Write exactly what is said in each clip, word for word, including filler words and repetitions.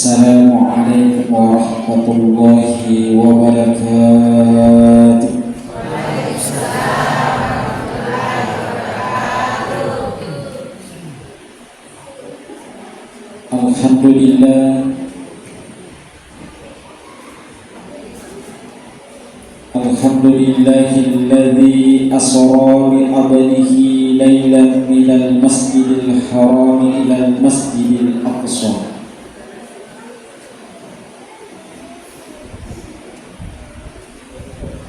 Assalamualaikum warahmatullahi wabarakatuh. Alhamdulillah. Alhamdulillahilladzi asra bi abdihi lailan minal masjidil harami ilal masjidil aqsa.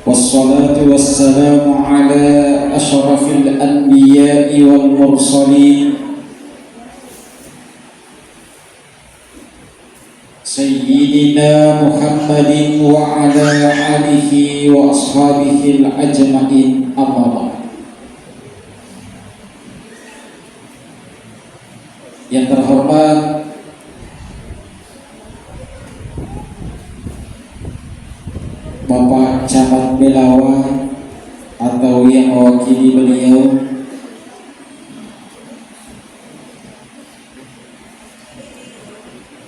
Wassalatu wassalamu ala asyrafil anbiya'i wal mursalin, Sayyidina Muhammadin wa ala alihi wa ashabihi ajma'in, amma ba'd. Yang terhormat Bapak Camat Belawa atau yang mewakili beliau,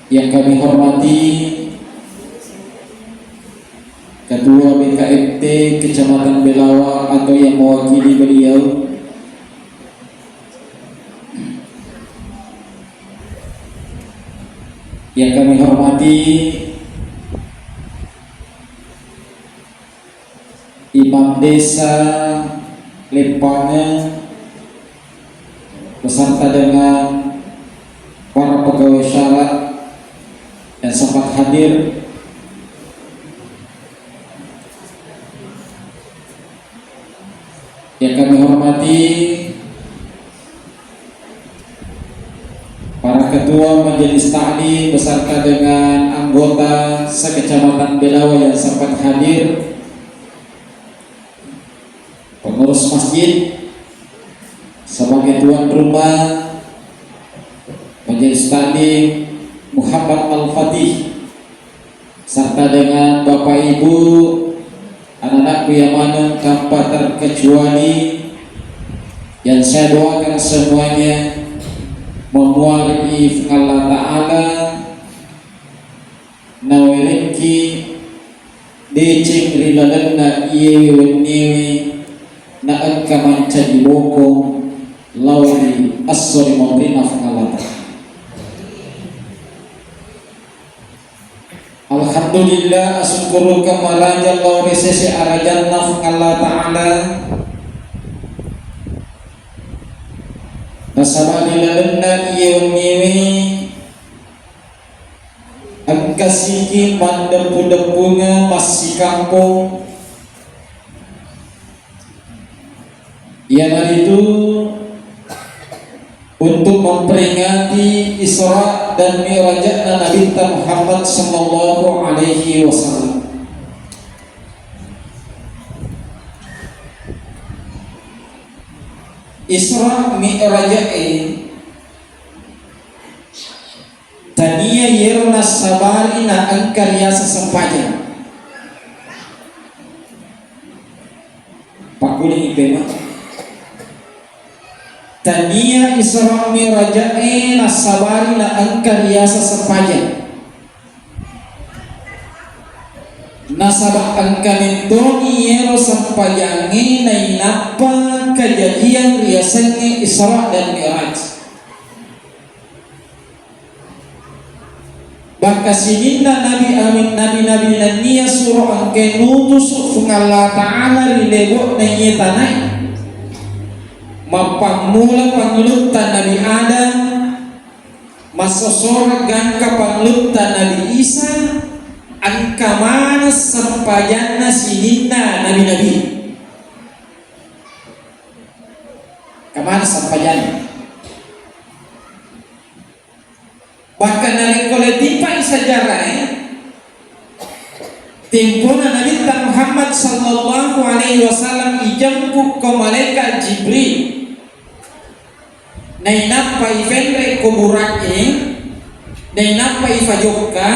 yang kami hormati Ketua B K M T Kecamatan Belawa atau yang mewakili beliau, yang kami hormati Imam Desa Leppange beserta dengan para pegawai syara yang sempat hadir, yang kami hormati para ketua majelis taklim beserta dengan anggota sekecamatan Belawa yang sempat hadir, pengurus masjid, sebagai tuan rumah majelis taklim Muhammad Al-Fatih, serta dengan Bapak Ibu, anak-anakku yang maneng tanpa terkecuali, yang saya doakan semuanya memuari Allah Ta'ala, nawerekki deceng ri lalenna iyewe wenniwe, na engka mancaji bokong lao ri esso ri monrinna Puang Allah Ta'ala. Alhamdulillah, asukkurukeng maraja lao ri sese arajanna Puang Allah Ta'ala. Nasaba ri lalenna iye wenniwe engka siki maddeppu-deppungeng massikampong, iyanaritu untuk memperingati Isra dan Mi'rajna Nabitta Muhammad sallallahu alaihi wasallam. Isra Mi'raj e tania yero nassabari na engka riaseng sempajang. Pakkuling ipema. Tania Isra Mi'raj e nassabari na engka riaseng sempajang. Nasaba engka mentoni yero sempajangnge nainappa kejadian riasengnge Isra dan Mi'raj. Bakka sininna nabi amin, nabi-nabi nennia suro engkae nutusu Puang Allah Ta'ala ri lebo'na iye tanae. Mappammula pangulutta Nabi Adam, massosoro gangka pangulutta Nabi Isa, engka maneng sempajanna sininna nabi-nabi. Engka maneng sempajanna. Bahkan narekko letipai sejarah e, tempona Nabitta Muhammad sallallahu alaihi wasallam ijemput ko malaikat Jibril. Nainappa ifenre ko buraq e, nainappa ifajokka,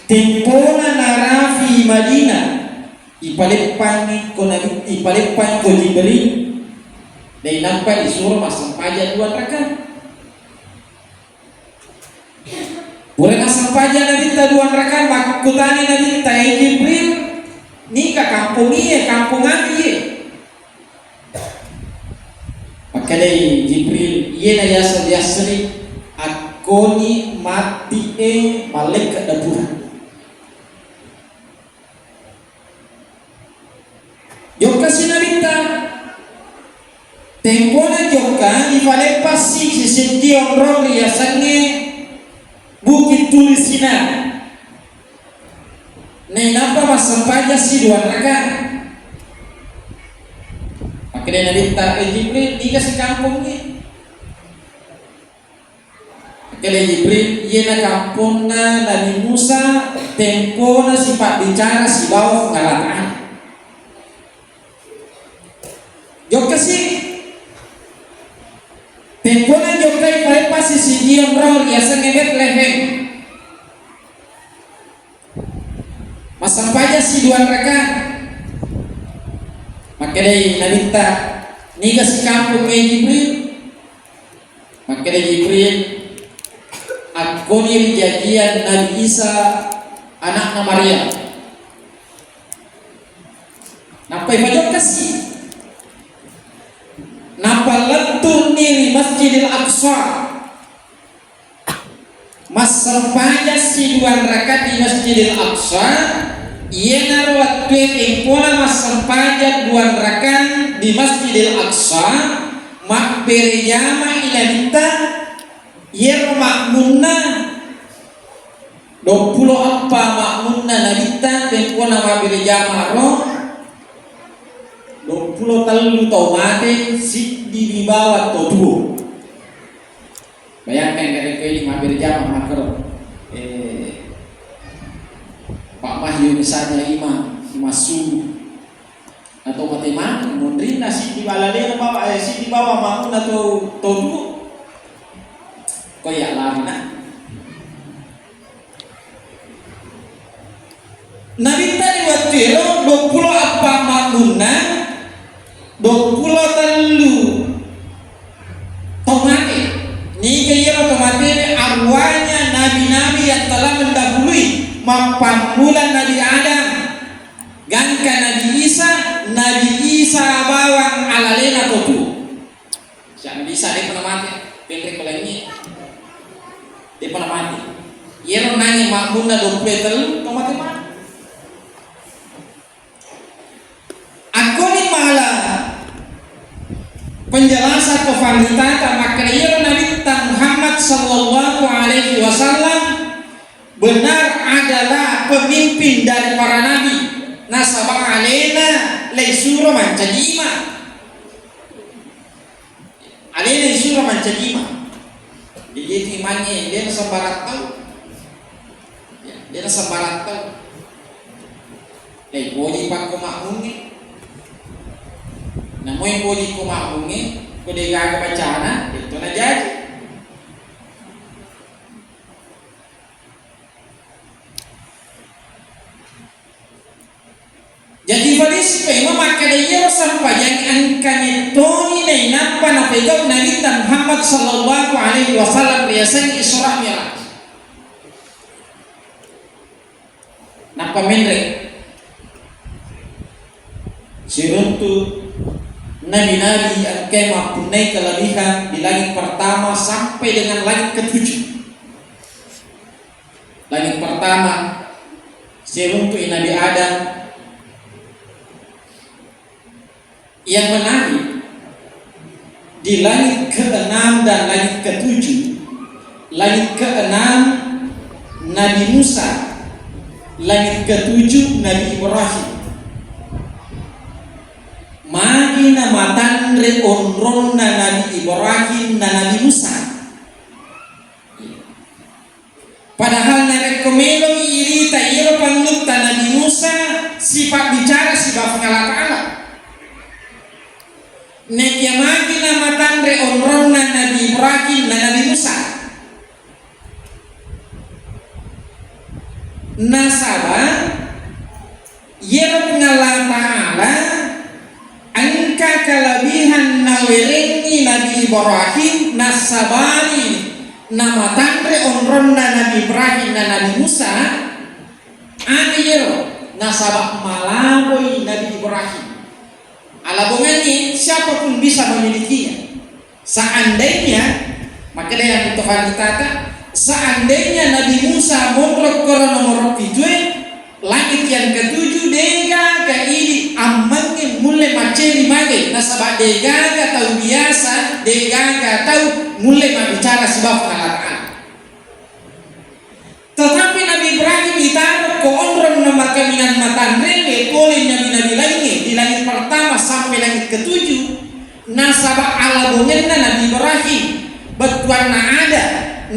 tempona narafi Madinah, ipaleppangi ko Nabi, ipaleppangi ko Jibril, nainappa isuro massempajang dua rakaat. Pura nassempajang Nabitta dua rakaat, makkutani Nabitta, "Eh Jibril, niga kampong iye, kampong agi iye?" Makkedai Jibril, "Iyena yaseng-, yaseng-, akkoni matti e malaikat dapura." Jokkasi Nabitta, tempona jokka, ifaleppassi sisiddi onrong riasengnge Bukit Turi Sina. Nainappa massempajassi dua rakaat. Makkeda Nabitta, "Eh Jibril, niga sikampongnge?" Makkeda Jibril, "Iyena kamponna Nabi Musa, tempona sipabbicara sibawa Puang Allah Ta'ala." Jokkasi, tempona jokkai, faleppassi siddi onrong riasengnge Betlehem. Massempajassi dua rakaat. Makkedai Nabitta, "Niga sikampongnge Jibril?" Makkeda Jibril, "Akkoni rijajiang Nabi Isa, anakna Maryam." Nappa ipajokkasi. Nappa lettu'ni ri Masjidil Aqsa. Massempajassi dua rakaat di Masjidil Aqsa. Iyanaro wettue tempona massempajang dua rakaat di Masjidil Aqsa, mabbere jama'i Nabitta. Iyaro makmunna, duappulo eppa makmunna Nabitta tempona mabbere jama'ro, duappulo tellu tau mate, siddi bawang tau tuo. Bayangkan, narekko idi mabbere jama makkero, eh, Pak Mahyu misalnya imam, imam subuh, atau mate maneng, munrinna siddi bawang alena, Pak, eh, siddi bawang makmunna tau, tau tuo. Ko iya lari na. Nabitta ri wettu ero duappulo eppa makmunna, duappulo tellu tau mate. Niga iyaro tau mate? Arwahnya nabi-nabi yang telah mendahului, mappammula Nabi Adam, gangka Nabi Isa, Nabi Isa bawang alalena tau tuo. Sia Nabi Isa depa namate, penre ko langi. Depa namate. Iyaro nangi makmunna duappulo tellu, tau mate maneng. Akkoni mala penjelasan ko fanritata, makkeda iyaro Nabitta Muhammad sallallahu alaihi wasallam benar adalah pemimpin dari para nabi, nasaba alena leisuro mancaji imang. Alena isuro mancaji imang. Jadi, itu imangnge, de' nasembarang tau. Ya, de' nasembarang tau. Eh, poji pakko makmungnge. Namoi poji ko makmungnge, ko de' gaga bacana, itu najaji. Jaji, fadisi memang makkeda iyaro sempajang engka mettoni nainappa napegau Nabitta Muhammad sallallahu alaihi wasallam riaseng Isra Mi'raj. Nappa menre siruntu nabi-nabi engka mappunnai kelebihan di langit pertama sampai dengan langit ketujuh. Langit pertama, siruntu'i Nabi Adam. Yang menarik, di langit keenam dan langit ketujuh, langit keenam Nabi Musa, langit ketujuh Nabi Ibrahim. Magi namatanre onronna Nabi Ibrahim na Nabi Musa. Padahal narekko melo'i irita iyaro pangngutta Nabi Musa, sipabbicara sibawa Puang Allah Ta'ala. Nekia magi namatanre onronna Nabi Ibrahim na Nabi Musa. Nasaba iyaro Puang Allah Ta'ala engka kelebihan nawerengngi Nabi Ibrahim, nassabari Namatanre onronna Nabi Ibrahim na Nabi Musa, aga iyaro? Nasaba malaboi Nabi Ibrahim. Alabongengngi siapapun bisa memilikinya. Seandainya, makkeda yang tofani tata, seandainya Nabi Musa monro koro nomoro pitue, langit yang ketujuh, degaga idi ammengnge mulle macceri mage, nasaba degaga tau biasa, degaga tau mulle mabbicara sibawa Allah Ta'ala. Tetapi Nabi Ibrahim itaro ko onrong na makaminang matanrewe pole nabi-nabi laingnge di langit pertama sampai langit ketujuh, nasaba alabongenna Nabi Ibrahim, bettuanna ada,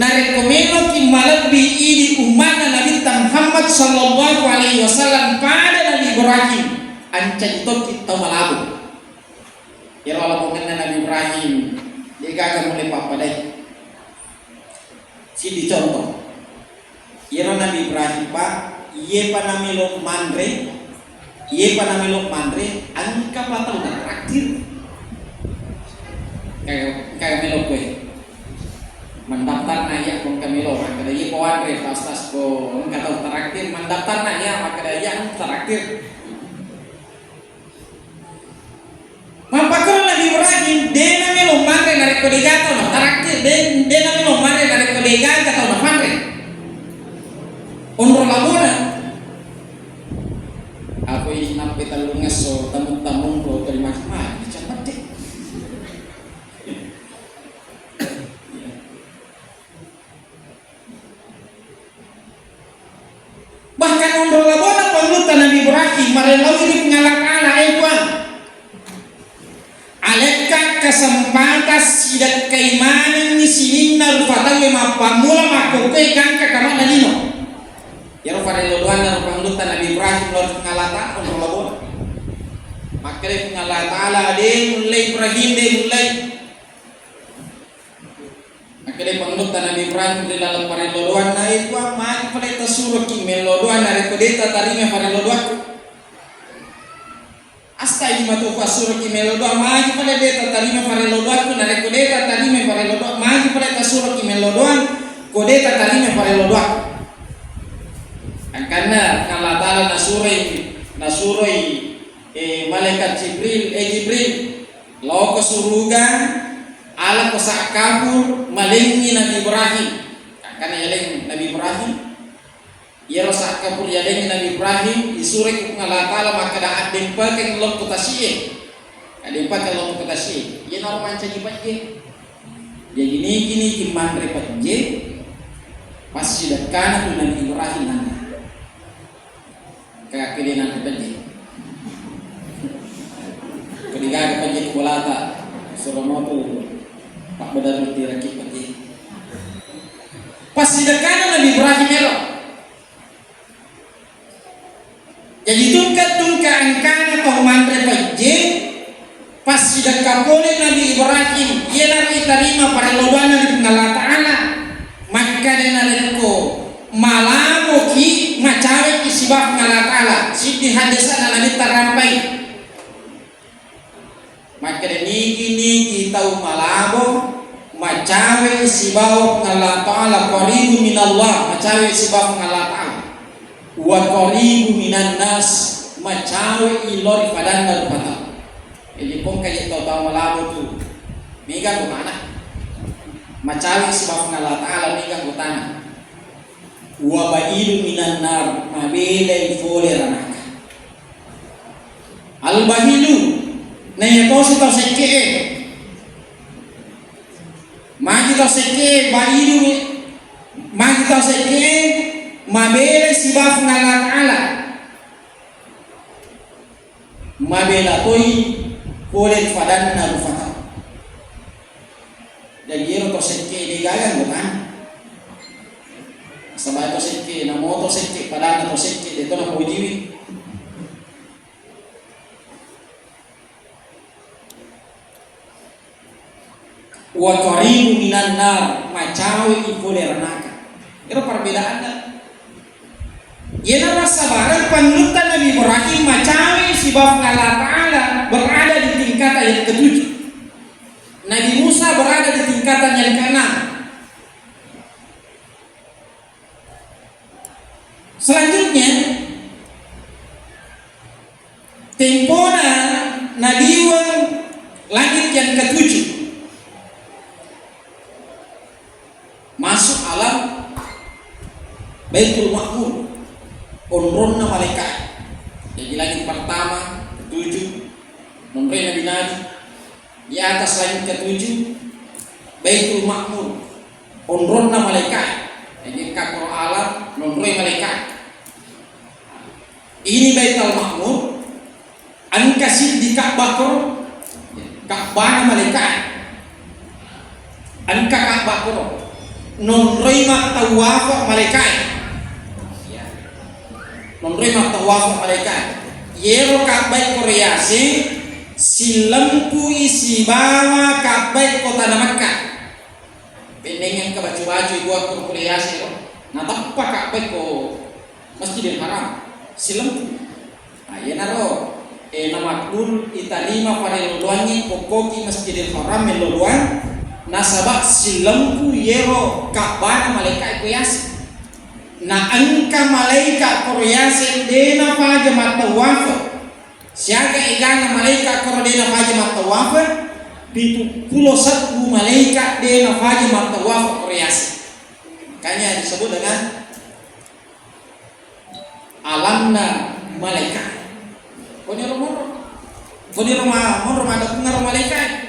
narekko meloki malebbi idi ummanna Nabitta Muhammad sallallahu alaihi wasallam pada Nabi Ibrahim, ancaji tokki tau malabo. Iyaro alabongenna Nabi Ibrahim, degaga mulle pappadai. Siddi contoh. Iyaro Nabi Ibrahim, Pak, iyepa namelo manre, iyepa namelo manre, engkapa tau natraktir? Kayak, kayak melo kue. Mendaftar na iya ko engka melo, makkeda iyepa wanre, pas-pas ko engka tau traktir, mendaftar na iya, makkeda iya traktir. Mappakkoro Nabi Ibrahim, de namelo manre narekko degaga tau na traktir, de, de namelo manre narekko degaga tau na fanre. Onro labona. Apa ini nappi tellungesso tamu-tamu onro terima kasih, dicambat deh. Bahkan onro labona pangulutta Nabi Ibrahim, marellau ri Puang Allah Ta'ala, eh Puang, alekka kesempatan sidekkai manengngi sininna rupa tauwe mappammula makkokkoe gangka kamanna lino. Iyaro farello doanna ro pangulutta Nabi Ibrahim lao ri Puang Allah Ta'ala, onro labona. Makkeda Puang Allah Ta'ala, de mullei Ibrahim, de mullei. Makkedai pangulutta Nabi Ibrahim ri laleng parello doanna, "E Puang, magi pale tasuroki mello doang narekko de tatarima parello doakku? Asta idi matu pasuroki mello doang, magi pale de tatarima parello doakku, narekko de tatarima parello doang, magi pale tasuroki mello doang, ko de tatarima parello doakku." Angkanna Allah Ta'ala nasuroi, nasuroi, eh, malaikat Jibril, "Eh Jibril, lao ko suruga, alako sakkapur, malengngi Nabi Ibrahim." Angkanna yaleng Nabi Ibrahim. Iyaro sakkapur yalengngi Nabi Ibrahim, isuroi ku Puang Allah Ta'ala makkeda, "Addempakeng lokko tasi'e." Addempakeng lokko tasi'e. Iyanaro mancaji pejje. Jaji niki-niki manre pejje, passidekkana tu Nabi Ibrahim nanna. Kayakke de nanre pejje. Ko degaga pejje ko bolata, suro motu pabbedaru tiraki pejje. Passidekkana Nabi Ibrahim ero. Jaji tungke-tungke engkana tau manre pejje, passidekka pole Nabi Ibrahim, iyanaro itarima parello doanna ri Puang Allah Ta'ala. Makkeda narekko malaboki, macaweki sibawa Puang Allah Ta'ala, siddi haddese'na Nabitta rampai. Makkeda niki-niki tau malabo, macawe sibawa Puang Allah Ta'ala, qaribu minallah, macawe sibawa Puang Allah Ta'ala. Wa qaribu minan nas, macawe ilori padanna rupa tau. Jadi pongka je tau-tau malabo tu, mega kotana. Macawe sibawa Puang Allah Ta'ala, mega kotana. Wa ba'idu minan nar, mabelai fole ranaka. Al-bahilu, naiya tosi tau sekke'e. Magi tau sekke'e, ba'idu mi-, magi tau sekke'e, mabelai sibawa Puang Allah Ta'ala. Mabela toi pole ri padanna rupa tau. Jaji ero to sekke de gaga anggotana. Nasaba to sekke, namo to sekke, padanna to sekke, de to napojiwi. Wa qaribu minan nar, macawe i pole ranaka. Ero perbedaanna. Iyana nasaba pangulutta Nabi Ibrahim macawe sibawa Allah Ta'ala berada di tingkatan yang ketujuh. Nabi Musa berada di tingkatan yang keenam. Alam Baitul Ma'mur, onronna malaika. Jadi langit pertama, ketujuh, nonroi nabi-nabi. Di atas langit ketujuh, Baitul Ma'mur, onronna malaika. Jadi engka koro alam, nonroi malaika. Ini Baitul Ma'mur, engka siddi Ka'bah koro, Ka'bahna malaika. Engka Ka'bah koro. Nonroi mattawafo malaika. Nonroi mattawafo malaika. Yero Ka'bah koro yaseng, silempui sibawa Ka'bah kotana Makkah. Penneng engka bacu-bacu ibu akko pole yaseng ro. Natappa Ka'bah ko Masjidil Haram. Silempui. Nah, iyanaro, eh, namaddul italima parelloangngi kokkoki Masjidil Haram melloang, nasaba sillempu yero Ka'bana malaika ko yaseng. Na engka malaika koro yaseng de nafaja mattawafo. Siaga egana malaika koro de nafaja mattawafo, pitu pulo sebbu malaika de nafaja mattawafo koro yaseng. Makanya disebut dengan alamna malaika. Koniro monro, koniro ma-, monro maddakkungaro malaika.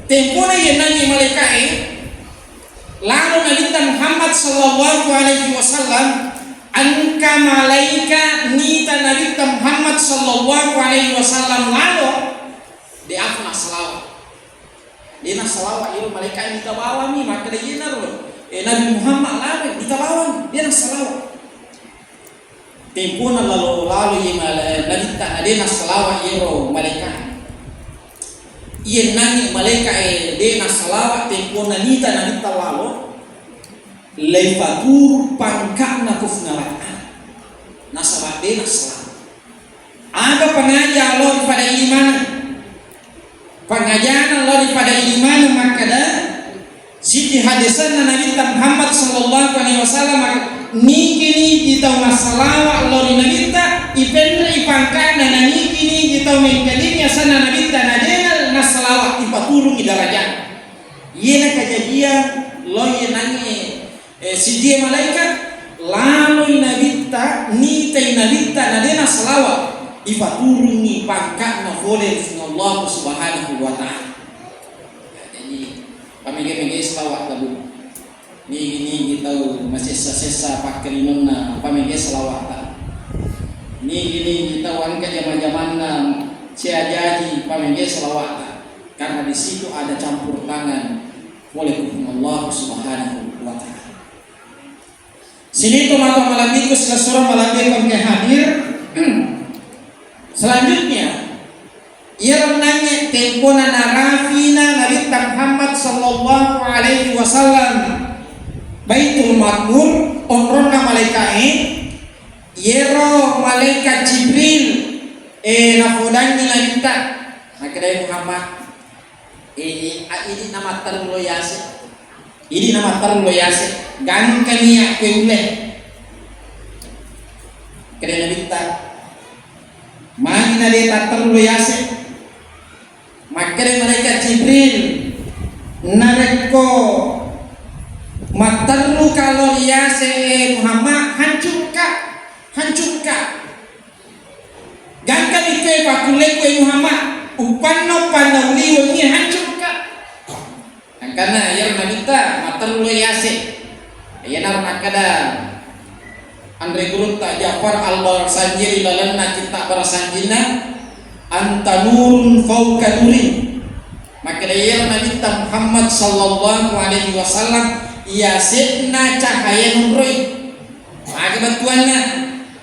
Tempona yennangi malaika e, lalo Nabitta Muhammad sallallahu alaihi wasallam, engka malaika nita Nabitta Muhammad sallallahu alaihi wasallam lalo, de afna salawat. De nassalawa iyaro malaika e, nita bawami, makkeda, "Iyenaro, eh, Nabi Muhammad lalo, nita bawami, de nassalawa." Tempona lalo-lalo iye mala-, Nabitta na de nassalawa iyaro malaika. Iyennangi malaika e de nassalawa tempona nita Nabitta lalo, leifaturu pangka'na ko fungawai. Nasaba de nassalawa. Aga pangaja lo pada imaneng. Pangajana lao ri pada idi maneng makkeda, siji hadesanna Nabitta Muhammad sallallahu alaihi wasallam, nigi-nigi tau massalawa lao ri Nabitta, ipenre'i pangka'na, na nigi-nigi tau mengkalingi asenna Nabitta, na dena nassalawa, ipaturungi darajat. Iyena kajadian lao yenangnge Eh, siddie malaika, laloi Nabitta, nitai Nabitta, na de nassalawa, ifaturungngi pangka'na fole ri Puang Allah Subhanahu wa Ta'ala. Jadi, pamege-mege salawat tabu. Nigi-nigi tau masessa-sessa pakkalinonna, pamege salawat ta. Nigi-nigi tau engka jama-jamanna siajaji, pamege salawat ta. Karena di situ ada campur tangan oleh Puang Allah Subhanahu wa Ta'ala. Sini to mata malambiku, silessureng malambiku engka hadir. Selanjutnya, iyaro nangnge tempona narafina Nabitta Muhammad sallallahu alaihi wasallam Baitul Ma'mur, onronna malaikae, iyaro malaikat Jibril, eh, nafodangi Nabitta, makkedai Muhammad, Eh, a-, idi namatteru lo yase. Idi namatteru lo yase. Gangkani akkoe ule. Kede Nabitta. Magi na de tatteru lo yase. Makkede malaikat Jibril, narekko matteru ka lo yase, eh, Muhammad, hancukka, hancukka. Gangkani koe pakkullekku, e Muhammad, upanna, upanna uliwengngi hancurka. Angkanna iyaro Nabitta matteru lo yase. Iyanaro nakkeda anre gurutta Ja'far Al-Barsanji ri lalenna kitta barasanjinna, "Anta nurun fauqa nurin." Makkeda iyaro Nabitta Muhammad sallallahu alaihi wasallam, yase'na cahaya nonroi. Aga bettuanna?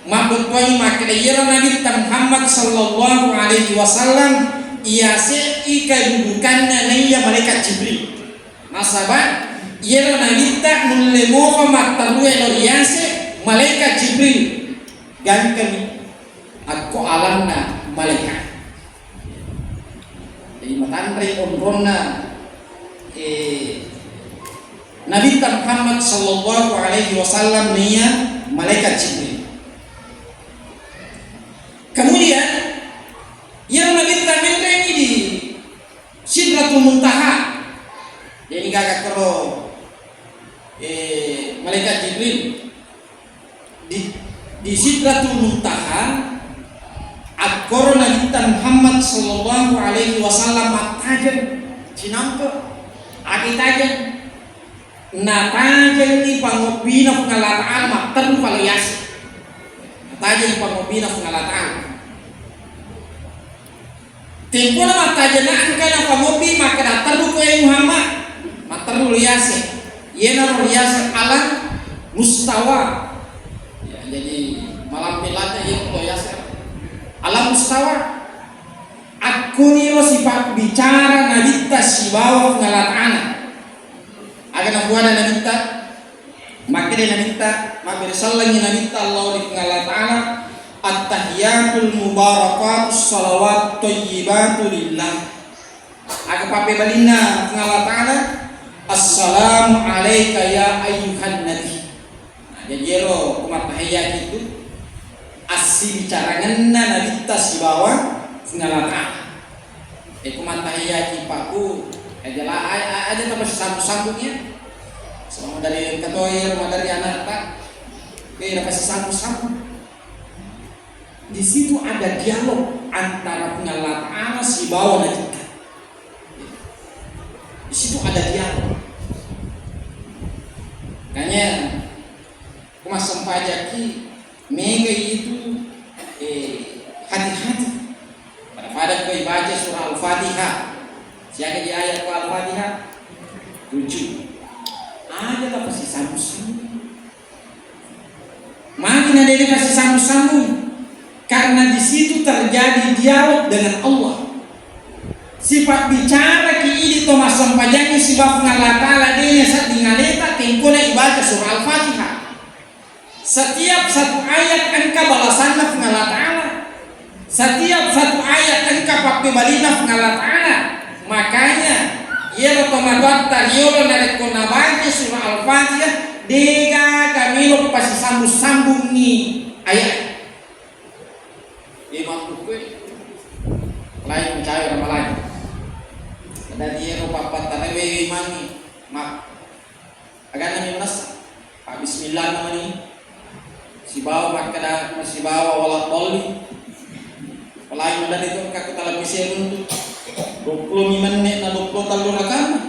Mabbettuangngi makkeda iyaro Nabitta Muhammad sallallahu alaihi wasallam yase'i kedudukanna naiya malaikat Jibril. Nasaba iyaro Nabitta nulle mopa matterue lo ri yase malaikat Jibril. Gangkami akko alanna malaikat. Jadi matanre onronna, eh, Nabitta Muhammad sallallahu alaihi wasallam naiya malaikat Jibril. Kemudian, iyaro Nabitta menreni di Sidratul Muntaha. Jadi gaga kero Eh, malaikat Jibril di, di Sidratul Muntaha, akkoro Nabitta Muhammad sallallahu alaihi wasallam mattajeng, cinampe, agi tajeng. Natajengi pangobbina Puang Allah Ta'ala matteru pale yase. Natajengi pangobbina Puang Allah Ta'ala. Tempona mattajeng na engka napangobbi makkeda, "Terru ko, eh, Muhammad." Matteru riase. Iyanaro riase alam mustawa. Ya, jadi malampe lata iya ko riase alam mustawa. Akkoniro sipabbicara Nabitta sibawa Puang Allah Ta'ala. Aga nabuana Nabitta? Makkeda Nabitta, mabbere sellengngi Nabitta Allah ri Puang Allah Ta'ala, "Attahiyatul mubarakatus salawat thayyibatu lillah." Aga pappebalinna Puang Allah Ta'ala, "Assalamu alaika ya ayyuhan nabi." Nah, jadi ero ko mattahiyya itu assibicarangenna Nabitta sibawa Puang Allah Ta'ala. Eh, ko mattahiyaki pakku, eh, jala, a-, a-, aja tapasisambung-sambung ya. Sama dari ketua ya, sama dari anak tak. Eh, napasisambung-sambung. Di situ ada dialog antara Puang Allah Ta'ala sibawa Nabitta. Di situ ada dialog. Makanya, ko massempajaki, mega itu, eh, hati-hati. Pada-pada ko ibaca surah Al-Fatihah. Siaga di ayat ko Al-Fatihah? Tujuh. Aja tapasisambung-sambung. Magi na dede pasisambung-sambung? Karena di situ terjadi dialog dengan Allah. Sifat bicara ki idi to massempajangi sibawa Puang Allah Ta'ala, dene sedding aleta tengkona ibaca surah Al-Fatihah. Setiap satu ayat engka balasanna Puang Allah Ta'ala. Setiap satu ayat engka pappebalinna Puang Allah Ta'ala. Makanya, iyaro tomatoatta riolo narekko nabaca surah Al-Fatihah, degaga melo pasisambung-sambungngi ayat. Iye makkukkue, lain mencari orang lain. Dan iyaro pappattarawe mangi, mak-, Agana mi manessa. Pak bismillah namani. Sibawa makkeda, sibawa wala doli. Apalagi maderri tu engka ku televisi runtu. Dua puluh mi menne na dua puluh tellu rakana.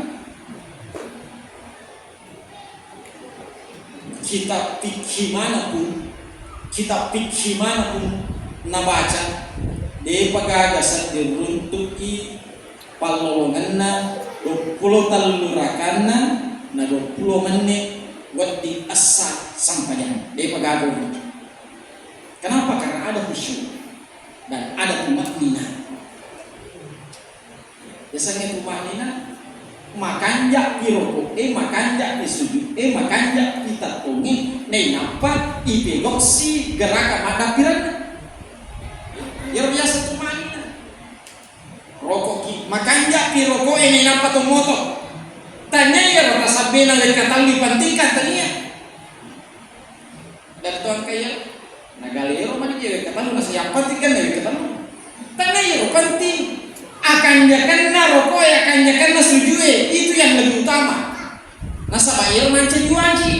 Kitab fikih mana pun, kitab fikih mana pun nabaca, depa gaga sedding runtuki pallolongenna duappulo tellu rakanna na duappulo menne wedding essa sempajang. Depa gaga. Kenapa? Karena ada khusyuk dan ada tumakninah. Yasengnge tumakninah, makanja pi roko e, makanja pi sujud e, makanja pi tettongnge, nainappa ipegoksi gerakan maddappiranna. Iyaro biasa tumakninah. Rokoki, makanja'pi roko'e nainappa tommoto. Tania iyaro tasabbena wekka tallu pentingkan tania. Dan to engka iya, nagalero mani je wekka tallu, nasa yang penting kan wekka tallu. Tania iyaro penting. Akanjakanna roko'e, akanjakanna sujue, itu yang lebih utama. Nasaba iyaro mancaji waji.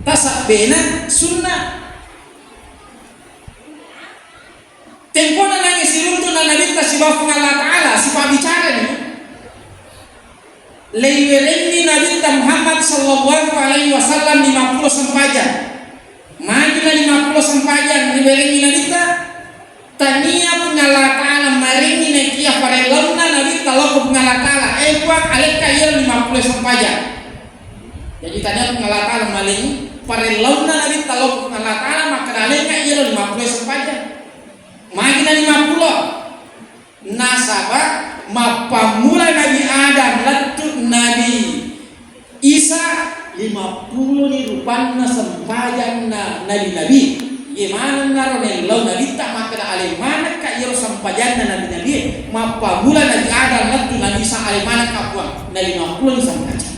Tasabbena sunnah. Tempona nangnge siruntu'na Nabitta sibawa Puang Allah Ta'ala, sipabbicarani. Leiwerenni Nabitta Muhammad sallallahu alaihi wasallam lima puluh sempajang. Magina lima puluh sempajang riwerenni Nabitta, tania Puang Allah Ta'ala marengngi naekiya parellaunna Nabitta lao ko Puang Allah Ta'ala, eh Puang, alekka iyaro lima puluh sempajang. Jadi tania Puang Allah Ta'ala marengngi parellaunna Nabitta lao ko Puang Allah Ta'ala, makkeda alekka iyaro lima puluh sempajang. Magina lima puluh. Nasaba mappammula Nabi Adam lettu Nabi Isa lima puluh ni rupanna sempajanna nabi-nabi. Iye manennaro nellau Nabitta makkeda aleng manekka iyaro sempajanna nabi-nabi. Mappammula Nabi Adam lettu Nabi Isa aleng manekka Puang, na lima puluh ni sempajang.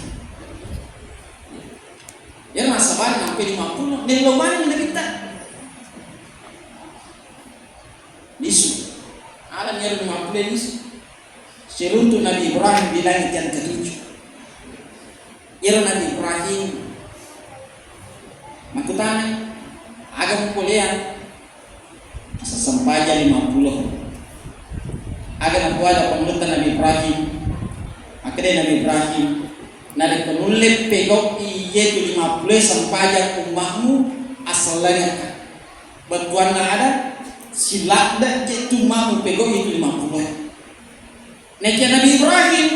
Iyaro nasaba nampe lima puluh nellau maneng Nabitta. Lisu. Ada iyaro lima puluh lisu. Siruntu Nabi Ibrahim di langit yang ketujuh. Iyaro Nabi Ibrahim Tane, aga mupoleang? Asal sempajang lima pulo. Aga napuada pangulutta Nabi Ibrahim? Makkeda Nabi Ibrahim, narekko nulle pegau'i iyetu lima pulo sempajang umma'mu, asellengekka. Bettuanna ada, siladde je tu umma'mu pegau'i itu lima pulo. Nakia Nabi Ibrahim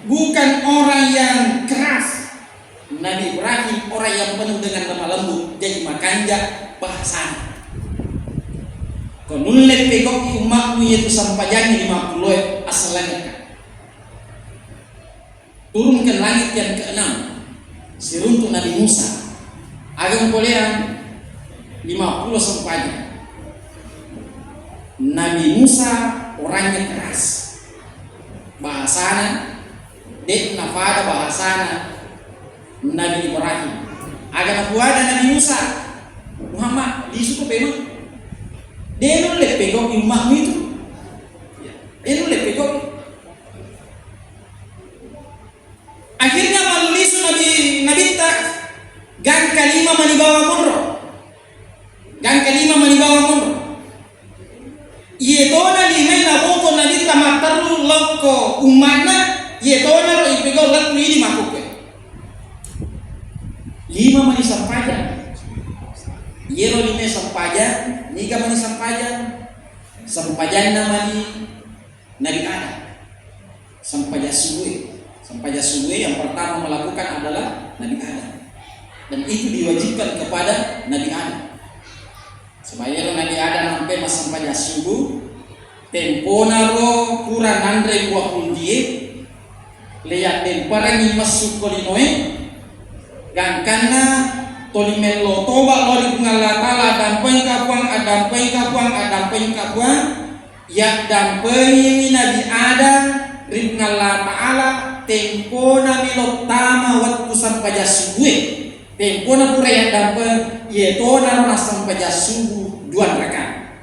bukan orang yang keras. Nabi Ibrahim orang yang penuh dengan lemah lembut, jadi makanja bahasana. Ko nulle pegau'i umma'mu yaitu sempajangngi lima pulo e, asellengekka. Turun ke langit yang keenam, siruntuk Nabi Musa. Aga mupoleang? Lima pulo sempajang. Nabi Musa orangnya keras. Bahasana, de' napada bahasana Nabi Ibrahim. Aga napuada Nabi Musa? Muhammad, lisu ko pemeng. De' nulle pegau'i umma'mu itu. Ya, de' nulle pegau'i. Akhirnya mallisu Nabi, Nabitta, gangka lima mani bawang monro. Gangka lima mani bawang monro. Iye tona limai naboko Nabitta matteru lokko umma'na, iye tona ro ipegau lettu idi makkukue. Lima mani sempajang. Iyero lima sempajang, niga mani sempajang? Sempajanna mani Nabi Adam. Sempajang subuh. Sempajang subuh yang pertama melakukan adalah Nabi Adam. Dan itu diwajibkan kepada Nabi Adam. Sebagai Nabi Adam sampai massempajang subuh, tempona ro pura nanre buah hunjie, leyak demparengi messu ko linoe, gangkanna toli mello toba lao ri Puang Allah Ta'ala, addampengka Puang, addampengka Puang, addampengka Puang, Yaddampengiwi Nabi Adam ri Puang Allah Ta'ala, tempona melo tama wettu sempajang subuh e. Tempona pura yaddampeng, iyetonaro nassempajang subuh dua rakaat.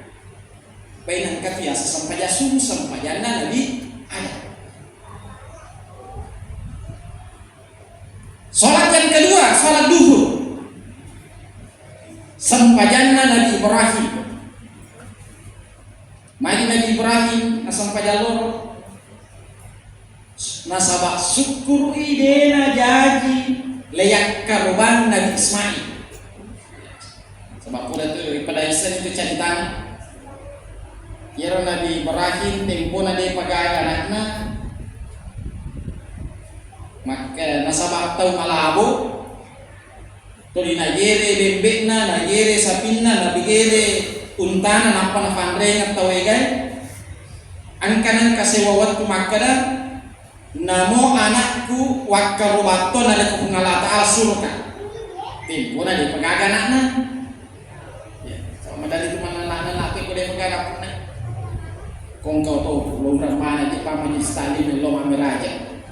Bainangka biasa sempajang subuh, sempajanna Nabi Adam. Salat yang kedua, salat duhur. Sempajanna Nabi Ibrahim. Magi Nabi Ibrahim nassempajang loro? Nasaba sukkuru'i de najaji leyakkarobang Nabi Ismail. Saba pura tu pada isseng itu caritana. Iyaro Nabi Ibrahim tempona de pagaga anakna, makka nasaba tau malabo, tuli nagere bembe'na, nagere sapinna, nagere untana, nappa napanrengeng tau egae. Engka nengka sewa wettu makkeda, namo anakku wakkarobatto narekko Puang Allah Ta'ala suroka. Tempona de pagaga anakna. Ya, sama dari itu mana anak-anak ko de pagaga anakna. Kong kau to, lo urang mana je pama di Stalin lo mameraja.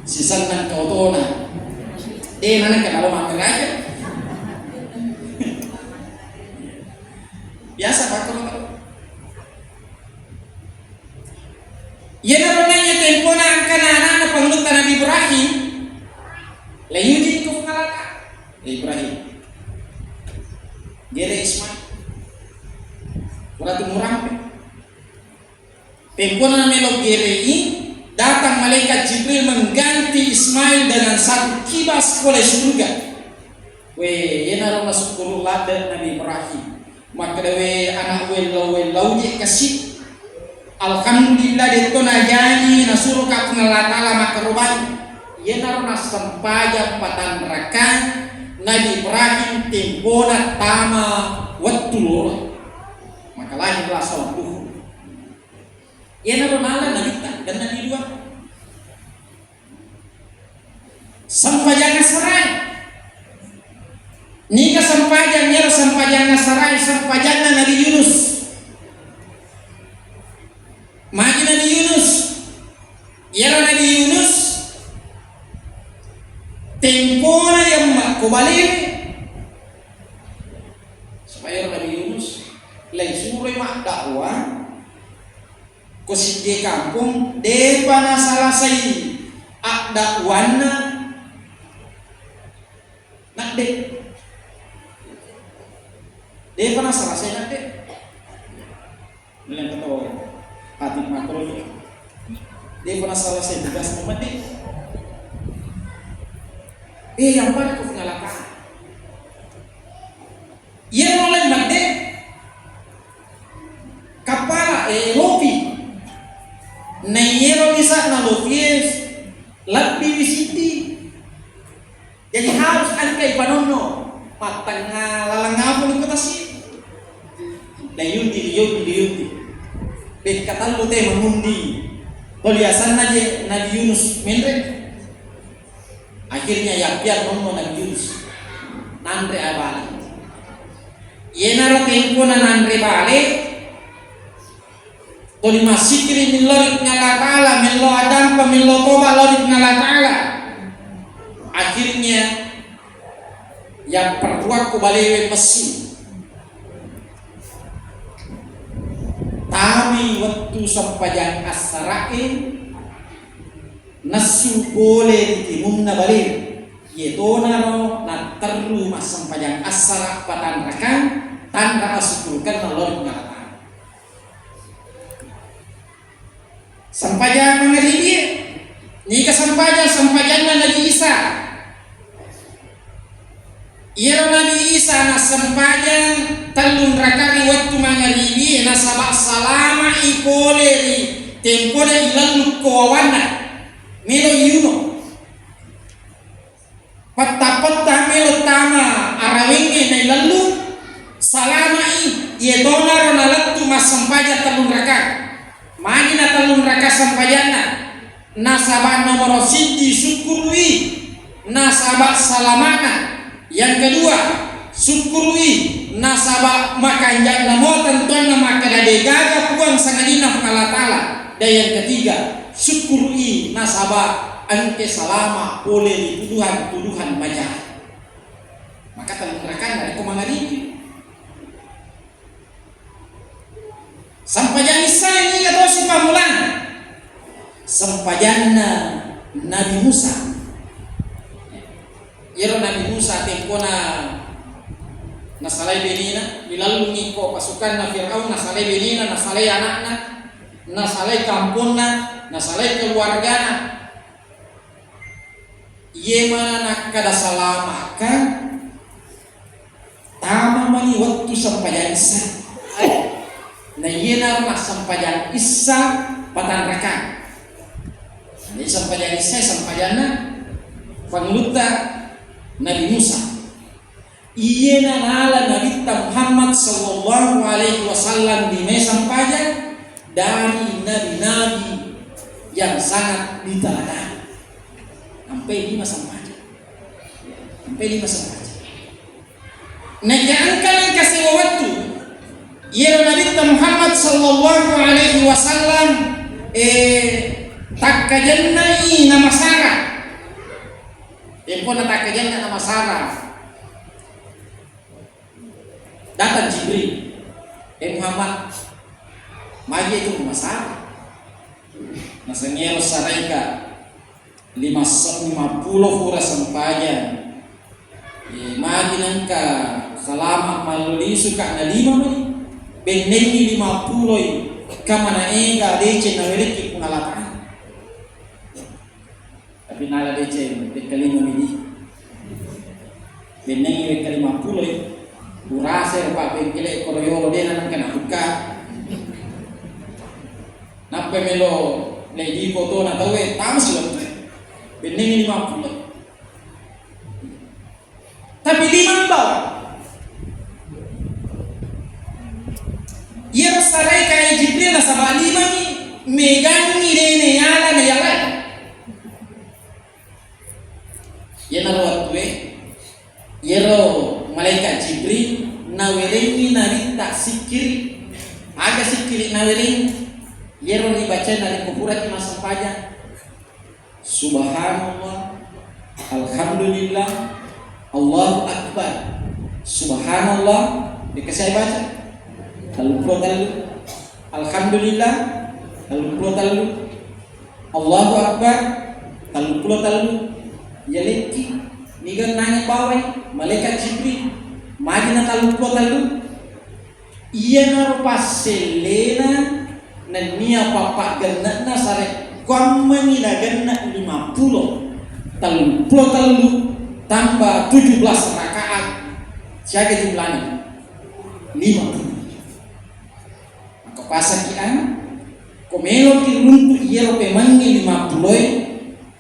Sisennang kau tona. De mana ka lo mameraja. Biasa pakkoro. Iyanaro naiya tempona engkana anakna pangulutta Nabi Ibrahim, laiyujing ko Puang Allah Ta'ala. Eh, Ibrahim, gere Ismail. Pura tu murampe. Tempona melo gerei, datang malaikat Jibril mengganti Ismail dengan satu kibas pole surga. We, iyanaro nasukkuru ladde Nabi Ibrahim. Makkeda, we, anak wellau-wellau je kasi. Alhamdulillah, detto najani nasuroka Puang Allah Ta'ala makkarobang. Iyanaro nassempajang patanrakang Nabi Ibrahim tempona tama wettu loro. Maka lahirlah salat duhur. Iyanaro nala Nabitta, dan Nabi dua. Sempajang assarae. Niga sempajang, iyaro sempajang assarae, sempajanna Nabi Yunus. Magi Nabi Yunus? Iyaro Nabi Yunus tempona yang makko balere. Supaya Nabi Yunus laisuroi maddakwa ko siddi kampong, depa nasalasai addakwanna, na De'pa nasalasai nadde. Mela to hati makro. De'pa nasalasai tugas madde. Eh, yang mana ko ngalaka? Iya mulai madde. Kapala, eh, lopi. Na iyero lisanna lopi, eh, lebbi wi siddi. Jadi harus engka ipanonno, mattengnga lalang apa ni kota si. Dayuti, dayuti, dayuti. Pekka tellu te mangundi. Toli asanna je Nabi Yunus menre. Akhirnya yappiang nonno Nabi Yunus. Nanre abale. Yenaro tempona nanre bale, tuli massikiri millau ri Puang Allah Ta'ala, millau adampa, millau toba lao ri Puang Allah Ta'ala. Akhirnya yapparruakku balewe messu. Tami wettu sempajang assara'e, nassu pole ri timunna balewe. Yetonaro natterru massempajang assara patanrakang, tanra asukkurukenna lao ri Puang Allah Ta'ala. Sempajang mangaribi, nika sempajang, sempajanna Nabi Isa. Iyaro Nabi Isa nassempajang tellung raka ri wettu mangaribi, nasaba salama'i pole ri tempona ilallu ko wawanna. Melo iyuno. Petta-petta melo tama arawengnge nailallu, salama'i, iyetonaro nalettu massempajang tellung raka. Magi na tellung raka sempajanna? Nasaba nomoro siddi sukkuru'i, nasaba salama'na. Yang kedua, sukkuru'i, nasaba makanja'na mo tentuanna makkeda degaga puang sangadinna Puang Allah Ta'ala. Dan yang ketiga, sukkuru'i nasaba engke salama pole ri tuduhan-tuduhan maja. Maka tellung rakanna rekko mangaribi. Sempajang issae niga tosi pammulana? Sempajanna Nabi Musa. Iyaro Nabi Musa tempona nasalai benena, ilallungi ko pasukanna Firaun, nasalai benena, nasalai anakna, nasalai kamponna, nasalai keluargana. Iye mana nakkada salama'ka, tama mani wettu sempajang issa. Na iyena massempajang issa patanrakang. Jadi sempajang issa sempajanna pangulutta Nabi Musa. Iyena nala Nabitta Muhammad sallallahu alaihi wasallam lima sempajang dari nabi-nabi yang sangat diteladani. Sampai lima sempajang. Sampai lima sempajang. Naika engka nengka sewa wettu, iyaro Nabitta Muhammad sallallahu alaihi wasallam, eh, takkajennai namasara. Tempona takkajenna namasara. Datang Jibril, "Eh Muhammad, magi itu masalah?" Nasengngero saraika lima, lima puluh pura sempajang. Eh, magi nengka salama mallisu ka na lima mani. Bennengi lima puluh i, kamana ega deceng nawerekki Puang Allah Ta'ala. Tapi nala deceng, wekka lima midi. Bennengi wekka lima puluh i. Urasa ero pa bengkele koro yolo dena nengka nabuka. Nappa melo ledi kotona tauwe, tamasi wettu. Bennengi lima puluh. Tapi lima mi bawang. Iyaro saraika e Jibril nasaba lima mi, megangngi dena yala na yalai. Iyanaro wettue, iyaro malaikat Jibril nawerengngi Nabitta sikkiri. Aga sikkiri nawerengngi? Iyaro ribacai narekko puraki massempajang. Subhanallah, Alhamdulillah, Allahu Akbar. Subhanallah, deka saya baca. Telluppulo tellu. Alhamdulillah, telluppulo tellu. Allahu Akbar, telluppulo tellu. Yalekki. Niga nangnge bawai malaikat Jibril, magi na telluppulo tellu. Iyanaro passellena nennia pappagennena sarekkuammengi nagenne limappulo, telluppulo tellu tambah tujuh belas rakaat, siaga jumlana? Limappulo. Maka pasaki anu, ko meloki runtu iyaro pemengngi limappuloe,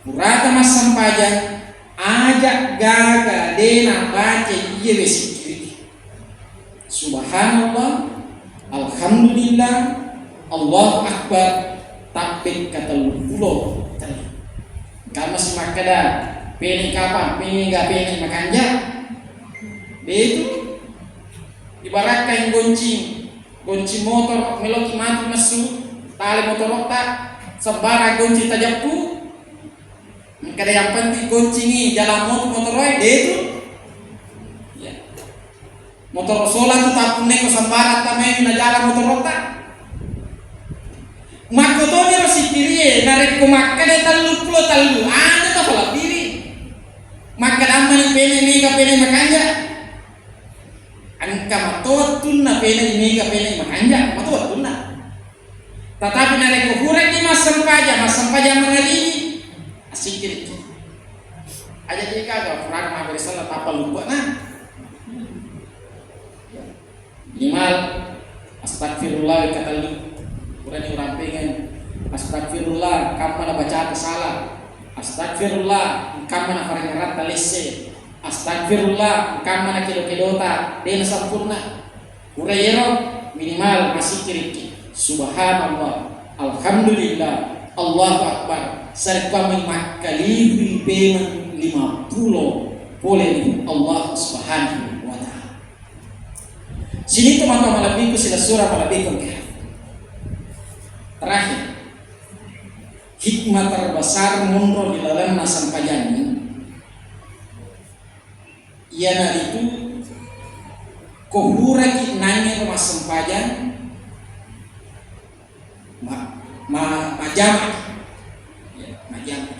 purata massempajang, aja gaga de nabaca iyewe sikkiri. Subhanallah, alhamdulillah, Allahu Akbar, tappekka telluppulo tellu. Engka masi makkeda, pene kapang, pene ga pene makanja. Betu, ibarakkai goncing, goncing motor, meloki matu messu, tale motorotta, sebbara goncing tajeppu. Engka de yang penting goncingi jalan motor, motoroe, de tu. Ya. Motor sola tu tappunneko sembarang tamai na jalan motorotta. Makkotoni ro sikkirie, narekko makkeda telluppulo tellu, ada ta palabbiri. Makkeda ammani pene mega pene makanja. Engka matowattunna pene mega pene makanja, matowattunna. Tatapi narekko puraki massempajang, massempajang mangaliwi, assikkiriki. Aja jika aga purana mabbere sella tappa luppe'na. Minimal astagfirullah wekka tellu. Purani urampengeng, astagfirullah, kamma na bacata salah. Astagfirullah, kamma na parengeratta lesse. Astagfirullah, kamma na kedo-kedota de na sempurna. Pura iyaro minimal massikkiriki. Subhanallah, alhamdulillah, Allahu Akbar. Sarekkuammengngi makkaliwi pemeng limappulo pole ri Allah Subhanahu wa Ta'ala. Sinintu matu malebbiku silessureng malebbiku engka. Terakhir, hikmah terbesar monro di lalenna sempajang ini, iyanaritu ko puraki nangngero massempajang, ma-, ma-, majjama. Ya, majjama.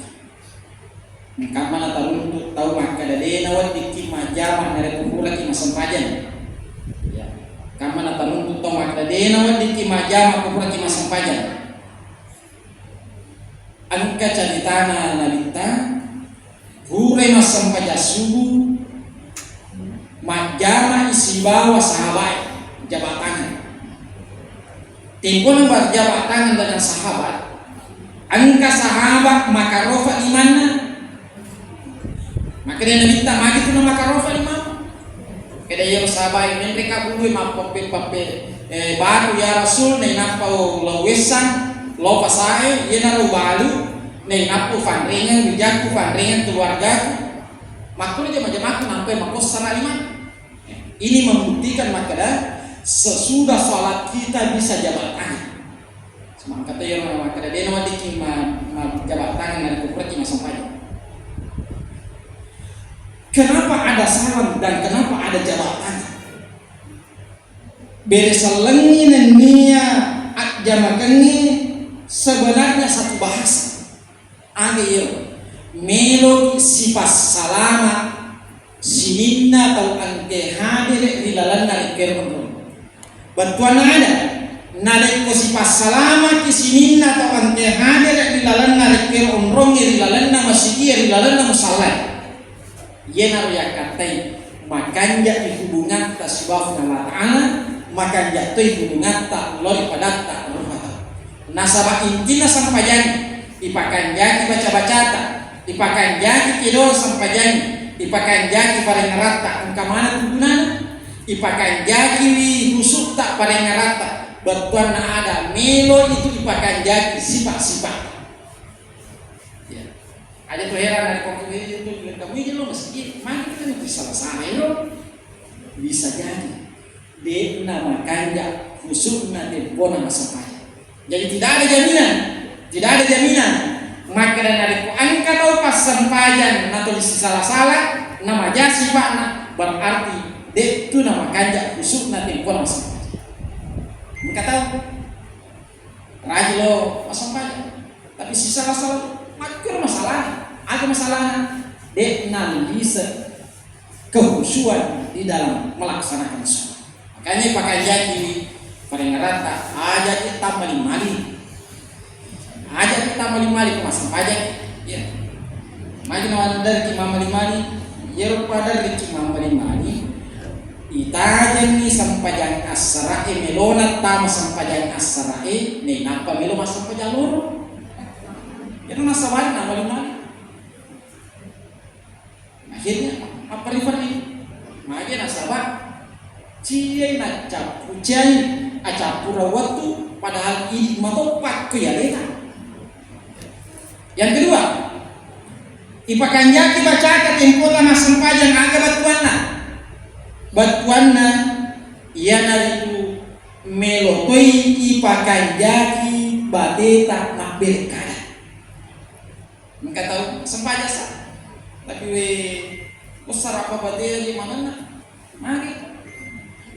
Engkamma nataruntu tau makkeda de naweddikki majjama narekko puraki massempajang. Ya. Engkamma nataruntu tau makkeda de naweddikki majjama ko puraki massempajang. Engka caritana Nabitta, purai massempajang subuh, majjamai sibawa sahabae, jabat tangan. Tempona berjabat tangan dengan sahabat, engka sahabat makarofa limanna. Makkeda Nabitta, magi tu namakarofa limammu? Keda iyaro sahabae, menreka bulu mappeppe-peppe, eh, batu ya Rasul, nainappa lao wessang, lao pasae, iyanaro balu, nainappa fanrengeng rijakku, fanrengeng keluargaku. Makkuro jama-jamaku nampai makossara lima. Ini membuktikan makkeda sesudah sholat kita bisa jabat tangan. Semangkata iyaro makkeda de naweddikki ma-, ma-, jabat tangan narekko puraki massempajang. Kenapa ada salam dan kenapa ada jabat tangan? Bere sellengngi nennia ajjamakengngi sebenarnya satu bahasa. Aga iyaro? Meloki sipassalama sininna tau engkae hadere ri lalenna rekkero onrong. Bettuanna ada, narekko sipassalamaki sininna tau engkae hadere ri lalenna rekkero onrongnge, ri lalenna masigie, ri lalenna musallae, iyanaro yakkattai makanja'i hubungatta sibawa Puang Allah Ta'ala, makanja toi hubungatta lao ri padatta rupa tau. Nasaba intinna sempajangnge, ipakanjaki baca-bacata, ipakanjaki kedo sempajangnge, ipakanjaki parengeratta, engka maneng tu gunana? Ipakanjakiwi husutta parengeratta, bettuanna ada melo itu ipakanjaki sipa-sipa. Ya. Aja tu heran narekko kamu itu, kamu itu lo masjid, magi kita itu salah-salah lo. Bisa jadi. De'na makanja khususna tempona massempajang. Jadi tidak ada jaminan, tidak ada jaminan. Makkeda narekko engka tau passempajang natuli sisala-sala, namaja sipa'na, berarti de'tu namakanja khususna tempona massempajang. Engka tau rajin lo massempajang, tapi sisala-sala, makkiro masalahna. Aga masalahna? De'na lise kehusuan di dalam melaksanakan sholat. Makanya pakanjaki parengerata, aja kita maling-maling. Aja kita maling-maling ke massempajang. Ya. Magi na waderki mammali-mali, yero paderki mammali-mali. Itajenni sempajang assarae, melona tama sempajang assarae, nainappa melo massempajang loro. Yero nasabari na mali-mali. Akhirnya, apa refer ini? Magi nasaba ciai na cappu ciai, acappura wettu, padahal idi matoppa ke alena. Yang kedua, ipakanjaki bacata tempota massempajang, aga battuanna? Battuanna iyanaritu melo toi ipakanjaki bateta mabbere kada. Engka tau sempajang sa, tapi we ussara apa batena di manenna? Magi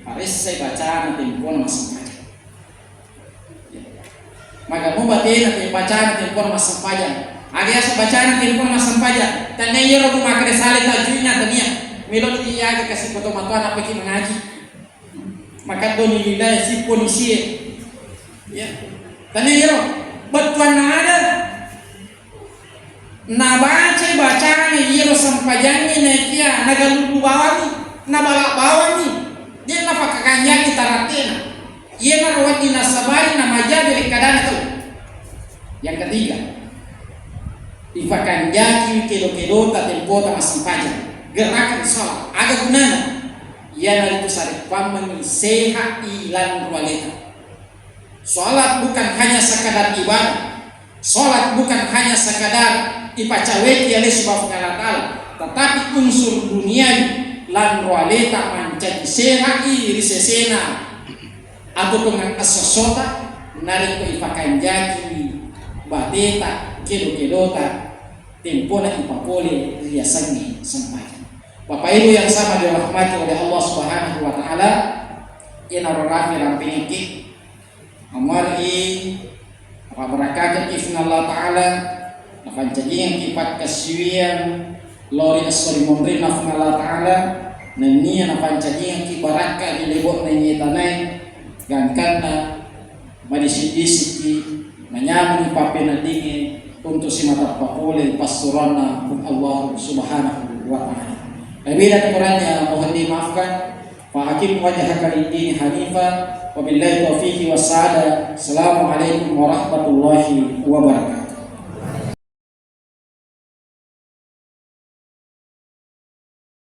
paressai bacana tempona massempajang. Maga mo batena te bacana tempona massempajang. Aga yaseng bacana tempona massempajang? Tania iyaro ku makkeda sale tajwidna, tania. Melo ni iyaga kasi foto matoa nappaki mangaji. Makaddoni lillahi sippo nisie. Ya. Tania iyaro. Bettuanna ada. Nabacai bacana iyaro sempajangnge naekia nagalubbu bawanni, nabala bawanni, de' napakakanjaki tarattena. Iyanaro wedding nasabari namajaji ri kadana tau. Yang ketiga, ipakanjaki kedo-kedota tempota massempajang. Gerakan salat, aga gunana? Iyanaritu sareppammengngi seha'i lanro aleta. Salat bukan hanya sekadar ibadah. Salat bukan hanya sekadar ipacaweki oleh Subhanahu wa Ta'ala, tetapi unsur duniawi lanro aleta mancaji seha'i ri sesena atuongengnge esso-essota narekko ipakanjaki bateta kedo-kedota tempona ipapole riasengnge sempajang. Bapak Ibu yang sama dirahmati oleh Allah Subhanahu wa Ta'ala, iyanaro rapi rampengekki. Amari napabarakakekki Puang Allah Ta'ala, napancajingekki pakkasiwiang lao ri esso ri monrinna Puang Allah Ta'ala, nennia napancajingekki barakka ri lebo'na iye tanae, gangkanna madisik-disikki nanyameng pappeneddingnge untuk simata papole passuroanna Puang Allah Subhanahu wa Ta'ala. Lebih dan kurangnya mohon dimaafkan. Fa aqim wajhaka lid-dini hanifa, wa billahi taufiqi was sa'adah. Assalamualaikum warahmatullahi wabarakatuh.